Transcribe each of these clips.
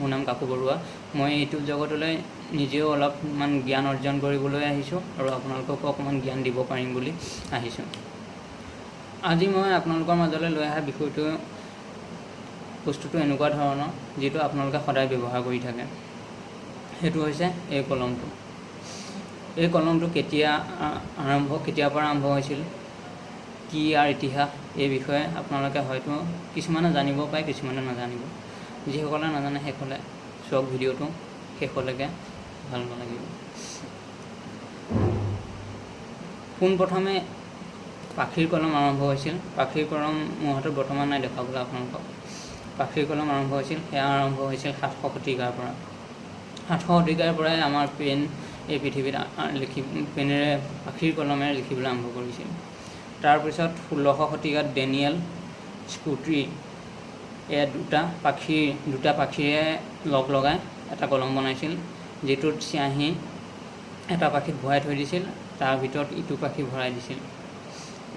মোৰ নাম কাকু বৰুৱা। মই ইউটিউব জগতলৈ নিজেও অলপমান জ্ঞান অৰ্জন কৰিবলৈ আহিছোঁ আৰু আপোনালোককো অকণমান জ্ঞান দিব পাৰিম বুলি আহিছোঁ। আজি মই আপোনালোকৰ মাজলৈ লৈ অহা বিষয়টো, বস্তুটো এনেকুৱা ধৰণৰ, যিটো আপোনালোকে সদায় ব্যৱহাৰ কৰি থাকে, সেইটো হৈছে এই কলমটো। এই কলমটো কেতিয়াৰ পৰা আৰম্ভ হৈছিল, কি ইয়াৰ ইতিহাস, এই বিষয়ে আপোনালোকে হয়তো কিছুমানে জানিব পাৰে, কিছুমানে নাজানিব। যিসকলে নাজানে সেইসকলে চাওক ভিডিঅ'টো শেষলৈকে, ভাল নালাগিব। পোনপ্ৰথমে পাখিৰ কলম আৰম্ভ হৈছিল। পাখিৰ কলম মোৰ হাতত বৰ্তমান নাই দেখুৱাবলৈ আপোনালোকক। পাখিৰ কলম আৰম্ভ হৈছিল, সেয়া আৰম্ভ হৈছিল 700 শতিকাৰ পৰা। 700 শতিকাৰ পৰাই আমাৰ পেন এই পৃথিৱীত লিখি, পেনেৰে, পাখিৰ কলমেৰে লিখিবলৈ আৰম্ভ কৰিছিল। তাৰপিছত 1600 শতিকাত ডেনিয়েল স্কুট্ৰি এ দুটা পাখিৰে লগ লগাই এটা কলম বনাইছিল, যিটোত চিয়াঁহী এটা পাখিত ভৰাই থৈ দিছিল, তাৰ ভিতৰত ইটো পাখি ভৰাই দিছিল।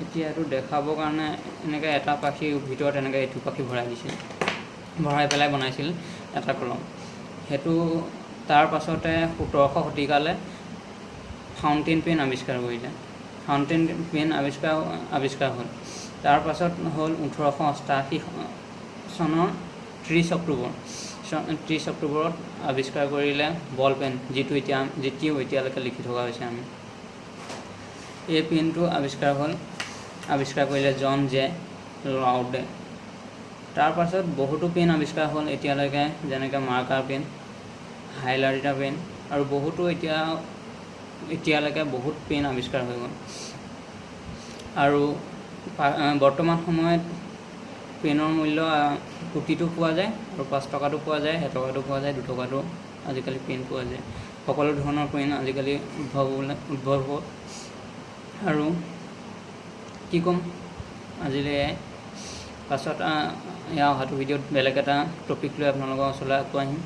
এতিয়া এইটো দেখাবৰ কাৰণে এনেকৈ এটা পাখিৰ ভিতৰত এনেকৈ ইটো পাখি ভৰাই দিছিল, ভৰাই পেলাই বনাইছিল এটা কলম। সেইটো তাৰ পাছতে 1700 শতিকালৈ ফাউণ্টেইন পেন আৱিষ্কাৰ কৰিলে। ফাউণ্টেইন পেন আৱিষ্কাৰ হ'ল। তাৰপাছত হ'ল 1888 চনৰ 30 অক্টোবৰ, 30 অক্টোবৰত আৱিষ্কাৰ কৰিলে বল পেন, যিটো এতিয়ালৈকে লিখি থকা হৈছে আমি। এই পেনটো আৱিষ্কাৰ কৰিলে জন জে লাউডে। তাৰপাছত বহুতো পেন আৱিষ্কাৰ হ'ল এতিয়ালৈকে, যেনেকৈ মাৰ্কাৰ পেন, হাইলাইটাৰ পেন আৰু বহুতো। এতিয়ালৈকে বহুত পেন আৱিষ্কাৰ হৈ গ'ল। আৰু বৰ্তমান সময়ত পেনৰ মূল্য কোটিতো পোৱা যায় আৰু 5 টকাতো পোৱা যায়, এটকাতো পোৱা যায়, 2 টকাতো আজিকালি পেন পোৱা যায়। সকলো ধৰণৰ পেন আজিকালি উদ্ভৱ হ'ব। আৰু কি ক'ম আজিলৈ এয়াই। পাছত ইয়াৰ অহাটো ভিডিঅ'ত বেলেগ এটা টপিক লৈ আপোনালোকৰ ওচৰলৈ আকৌ আহিম।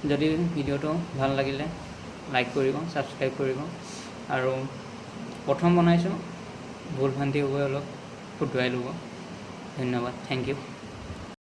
যদি ভিডিঅ'টো ভাল লাগিলে লাইক কৰিব, ছাবস্ক্ৰাইব কৰিব। আৰু প্ৰথম বনাইছোঁ, ভুল ভ্ৰান্তি হ'বই, অলপ শুধৰাই ল'ব। ধন্যবাদ, thank U.